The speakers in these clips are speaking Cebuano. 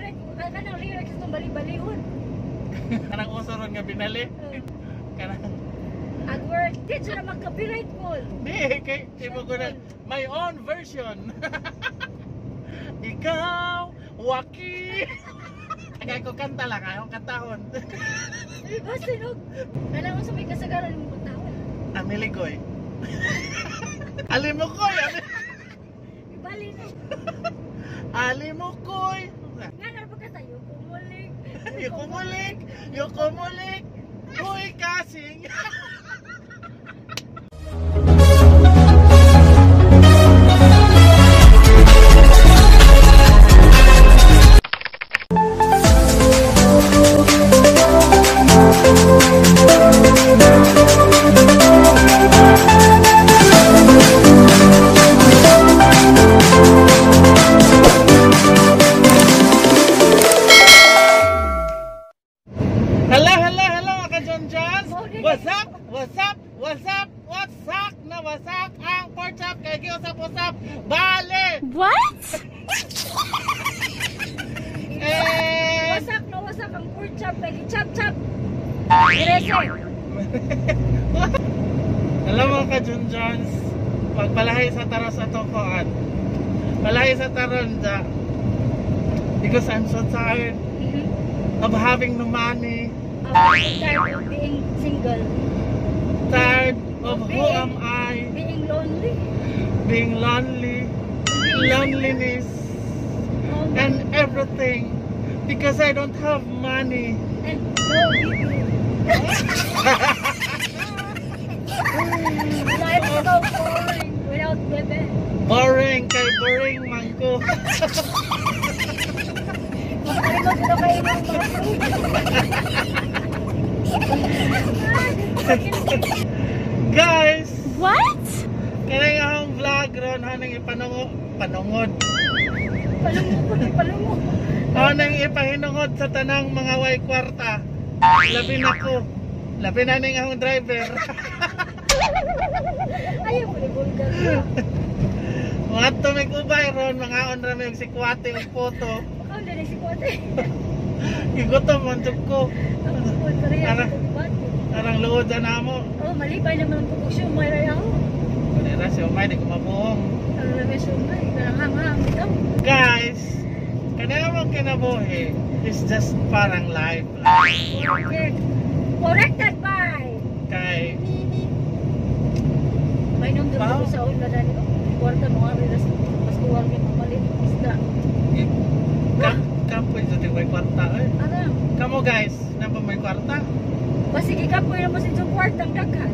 Copyright kanang lyrics itong bali-balihon. Kanang uso ron nga binali. Kanang Ang word, di siya na mag-copyright mo. Di kay imo ko na my own version. Ikaw, waki. Kaya ko kanta lang, ayaw kantahon. Basta no, kanang uso may kasagaran mong kantahon. Amiligoy. Alimukoy, Ibali na. alimukoy. Nga na ba ka tayo? Kumulik. Yukumulik, yukumulik. Uy, kasing. Hello, hello, hello mga ka-John-Johns! What's up? What's up? What's up? Wasak na wasak ang pork chop kay giusap-usap. Bale! What? Eh, Wasak na wasak ang pork chop kay chop chop. Direse. Hello mga ka-John-Johns. Pagpalahi sa taros ato koan. Palahi sa taron da. Because I'm so tired of having no money. I'm tired of being single. Tired of who am I. Being lonely. Being lonely. Loneliness. Oh, And everything. Because I don't have money. And no baby. Life is so boring without bebe. Boring kay boring man ko. Makalimot ko kayo ng mga. Guys, What? kanang akong vlog ron hanang ipanungo panungod. Palungo ko, palungo. Hanang ipahinungod sa tanang mga way kwarta. Labi na ko. Labi na ning akong driver. Ayaw ko ni vulgar. Mga tumig ubay ron, mga on rami og sikwate og photo. Baka wala na si Kote. Gigutom man jud ko. Ang bukod pareha Ara. sa kumbate. Arang luod na mo. Oh, malipay naman ang pupok siumay ra ako. Kunira si Umay di ko mabuhong. Ang rami siumay, karang hang-hang ito. Guys, kanang mong kinabuhi is just parang life. Corrected. Corrected by! Kay May nung doon ko sa ulan na nito. Kwarta mga rilas. Mas kuwang ni mamalit isda. Kapoy sa may kwarta eh. Ano? Kamo guys, na ba may kwarta? Basig ikapoy na mo sa inyong kwarta ang daghan.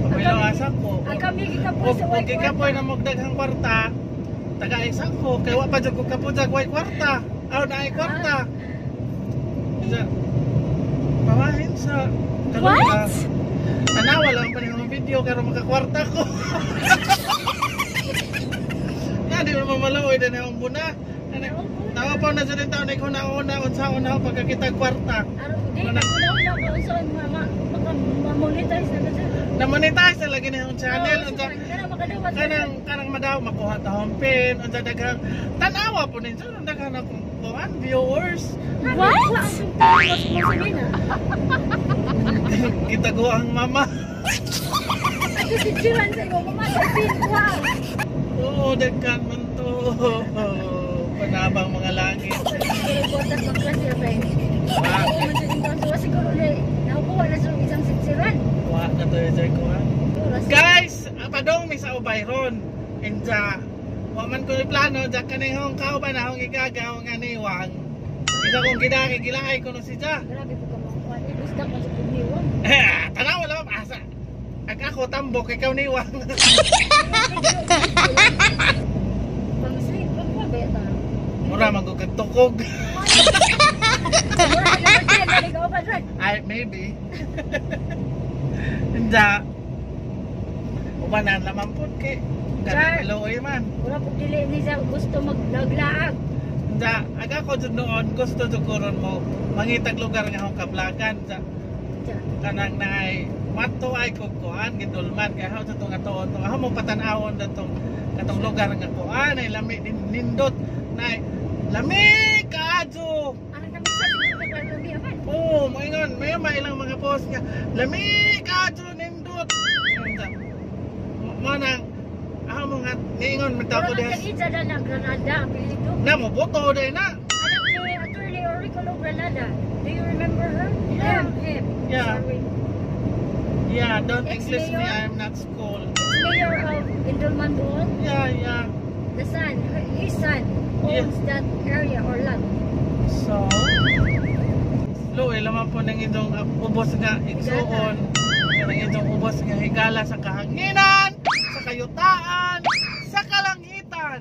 Pamilo asa ko. Ang kami gikapoy sa Og way gikapoy na mo daghang kwarta, taga isa ko kay wa pa jud ko kapoy way kwarta. Aw na ay kwarta. Isa. Pawahin sa kalungka. What? Tanawa lang pa niyang video karon makakwarta ko. Na di mo mamaloy din ang buna. Tawa pa na sa taon na ikaw na una unsa una pagkakita kwarta. Araw di na una ko unsa mama maka ma-monetize na kasi. Na-monetize na lagi na yung channel. Unsa Kanang makadawat. Kanang kanang madaw makuha ta home pin unsa daghang tanawa po ninyo daghan akong kuan viewers. What? Gitago ang mama. Ako si Jiran sa imo mama sa pin kuha. Oo, daghan man to. Panabang mga langit. Kwarta magklase ba. Siguro na nakuha na sa isang sitsiran. Wa na to yung kuha. Guys, padong mi sa ubay ron. Inja, wa man ko plano ja kaning hong kauban akong igagaw nga niwang. Isa kong gidaki gilaay ko no si ja. Grabe po ka makuha. Gusto ko sa pagniwang. Eh, tanaw wala asa. Ag ako tambok ikaw niwang. Pang-sleep, pang-kuha ba yata? Mura magugag tukog. Mura ka number 10, dali ka open ron. Ay, maybe. Inja. Ubanan lamang pud kay Char. Ganang man. Mura po dili ni siya gusto maglaglaag. Inja, ag ako jud noon gusto jud ko ron mo mangitag lugar nga akong kablagan. Inja, kanang naay mato ay ko kuan gidulman kay how to nga tuon to mo patan-awon datong katong lugar nga kuan ay lami din nindot na lami kaadyo. ko. Ang kami sa siguro naglalami aman. Oo, moingon, may mailang mga post nga lami ka nindot. Mo nang ako mo nga niingon man Pero ko ang diha. kag-ija na na Granada, apelyido. Na mo boto dai na. Anak ni Attorney Auriculo Granada. Do you remember her? Yeah. Him. Yeah. Sorry. Yeah, don't English me, Ex-mayor? I'm not school. Mayor of Indulman doon. Yeah. The son, his son, owns that area or land. So, Luoy laman po ng inyong ubos nga igsuon, ng inyong ubos nga higala sa kahanginan, sa kayutaan, sa kalangitan,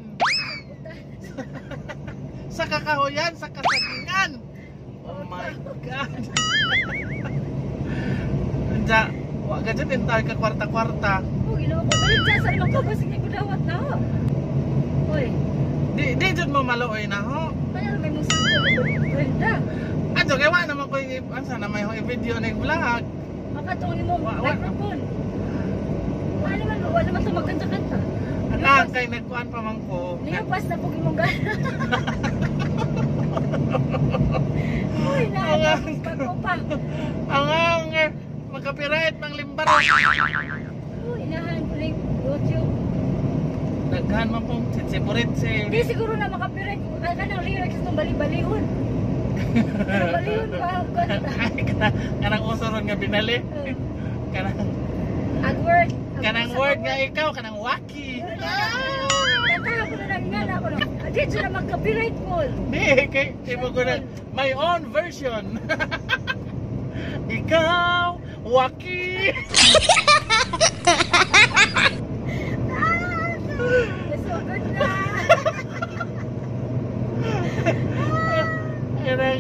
sa kakahuyan, sa kasagingan. Oh my God. Anja, wa ka dyan tayo ka kwarta-kwarta. Oh, ginoo ko. Balik dyan sa limang kabas, hindi ko dawat na ho. Uy, Di dyan mo maluoy na ho. kaya may mong cellphone, Brenda. Adyo, kaya wa naman ko yung, ansa na may video na yung vlog. Makatong imong Wa- wa- microphone. Wala naman, wala naman ito magkanta-kanta. Ang kay nagkuan pa man ko. Niyapas na po imong gana. Uy, naatapos pa ko pa. Ang magka-copyright mang limbar. Uy, inahan ko lang YouTube. Daghan man pong sitsiburitsi. Hindi siguro na makapirate. Kaya ka ng lyrics ng bali-balihon. Pero balihon pa ang kanta. Ay, kanang uso ron nga binali. Kanang Ag word. kanang word nga ikaw, kanang waki. Kanta ako na lang nga ako na. Di dyan na mag-copyright mo. Di kay imo ko na my own version. Ikaw, waki. So good na.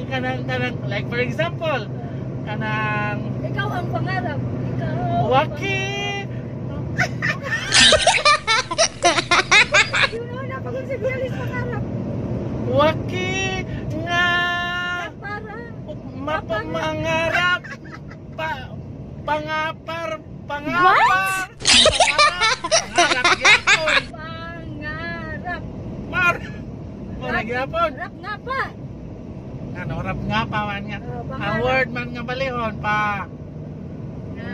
Kanang like for example, kanang Ikaw ang pangarap. Ikaw. Ang waki. You know na pag si Bialis pangarap. Waki nga Para. mapamangarap pa pangapar pangapar pangarap pangarap gyapon Pangarap. mar mura gyapon Rap nga pa. ano rap nga pa man nga Oh, ang pangarap. word man nga balihon pa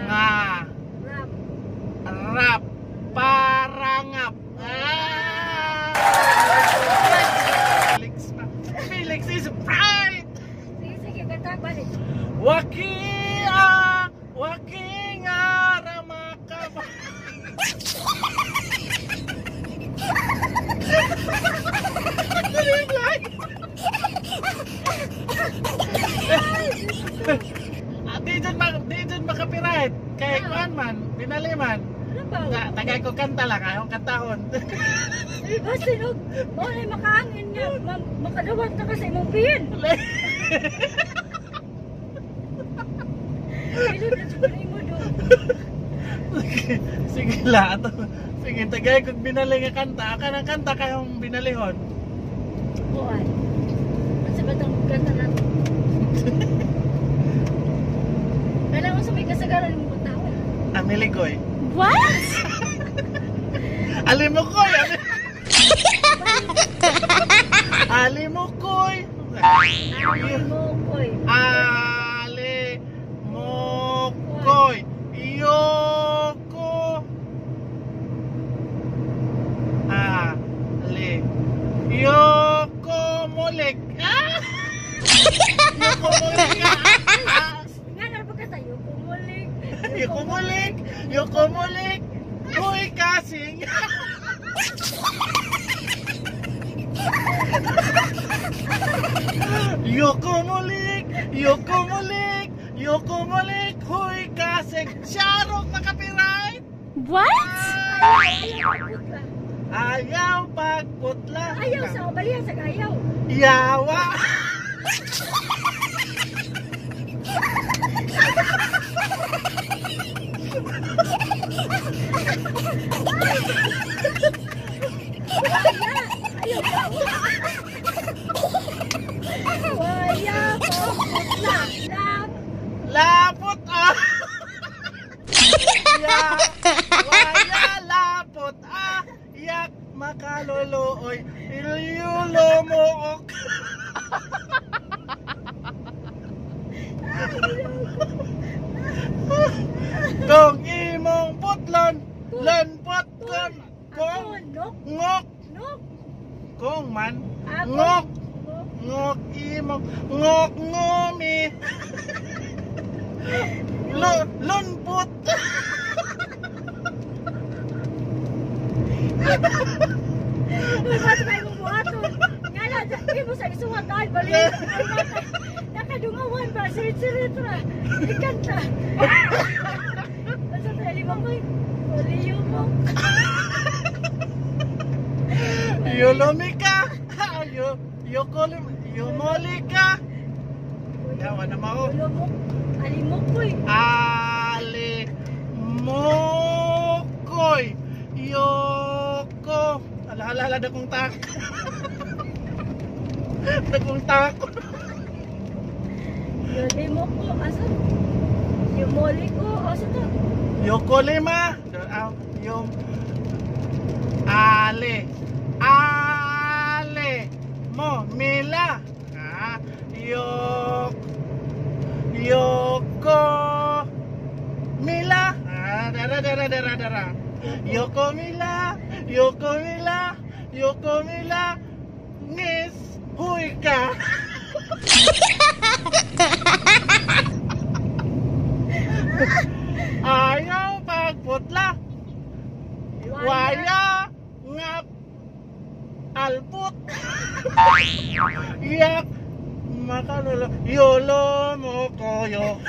nga Rap. rap parangap, ah! Felix pa. Felix is right. Sige, sige, kanta balik. Waki ah, waki nga ramaka. Ah, di dyan makapiright. Kay kuan man, binali man. Ano ba? Tagay ko kanta lang, ayaw kantahon. Basta no, mo na makaangin nga, makadawat na kasi imong pin. Bilib na siguro imo do. Sige la, ato. Sige, tagay kog binali nga kanta. Aka ng kanta kayong binalihon. Buwan. Ang sa batang kanta nato. Kailangan sa may kasagaran mong kantahon. Amiligoy. What? Alimukoy! Alimukoy! Alimukoy. Alimukoy! Yoko! Ali. Yoko mulik! Ah! Yoko mulik! Ah! Nga na ba ka tayo? Kumulik. Yoko mulik! Yoko mulik! Uy, kasing! Yoko mulik! Yoko mulik! Yoko mulik! Huy, kasing! Sharok nakapiright! What? Ayaw pagputla. Ayaw pagputla! Ayaw sa kabalihan sa ayaw. Yawa! Ayaw pa. Waya pagputla. Lap. Lapot ah! Ya! Waya lapot ah! Yak makaluluoy! Ilyulo mo ok! Alimok ngok ngumi. Lunput. Mas may buhaton. Nga na, di mo sa isuwat dahil balik. Nakadungawan ba? Sirit-sirit ra. Ikanta. Basta sa alimok ko, aliyumok. Yolomika. Yomolika. Yawa na mao. Yolomok. Alimok ko eh. Alimokoy. Yoko. Ala, ala, ala, dakong tak. Dakong tako. Yolimok ko. Asa? Yomoli ko. Asa to? Yokolima. Yung Ale. Ale. Mo. Mila. Ah, Yok. Yoko. Mila. Ah, dara, dara, dara, dara. Yoko Mila. Yoko Mila. Yoko Mila. Ngis. Huy ka. Ayaw pagputla. Waya ngap alput. Yak makalolo yolo mo koyo.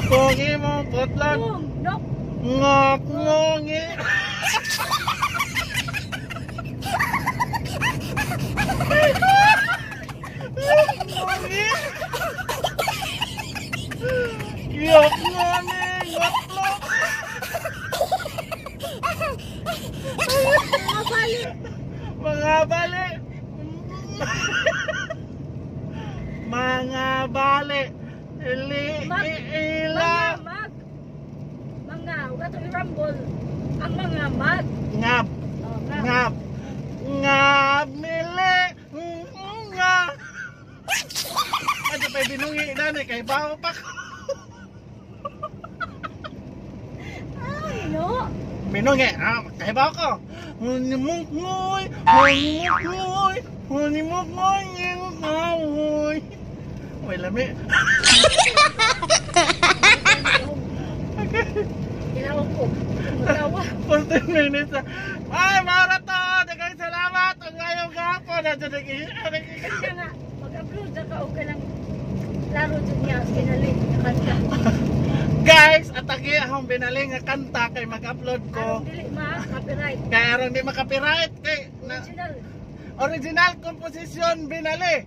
Kung imong putlan Nok ngok ngongi. Ngongi. Yok ngoni ngotlok. Mga bali. Mga bali. Mga bali. Ili ila. Mga mag. Mga, huwag ito i-rumble. Ang mga mag. Ngab. Oh, ngab. Ngab. Ngab mili. Nga. Ano pa binungi na ni kay bao pa ko. Ay, no. Binungi, ah, kay bao ko. Hunimukmoy, hunimukmoy, hunimukmoy, hunimukmoy. May lami. Okay. Tinawag ko. Magtawa. 14 minutes na. Ay, mara to! Daghang salamat! Ang ngayong gapon. Kaya nga, mag-upload na ka o ka ng laro dyan niya. Kinali, kanta. Guys, atagi akong binali nga kanta kay mag-upload ko. Aron dili ma-copyright. Kay aron di makapiright kay na, Original. original composition binali.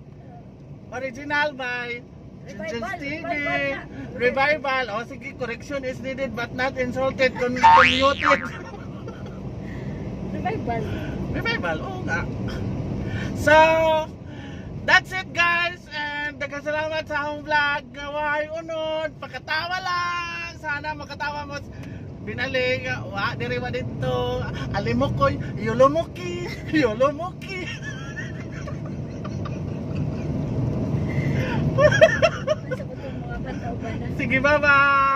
Original by Revival, Junjun's TV. revival na. Revival. O sige, correction is needed but not insulted. Commuted. Revival. Revival, oo nga. So, that's it guys. And daghang salamat sa akong vlog. Gaway unod. Pakatawa lang. Sana makatawa mo. Binali. Wa, diri wa dito. Alimukoy. Yolomuki. Yolomuki. Sa mga kanta ba na. Sige, bye-bye.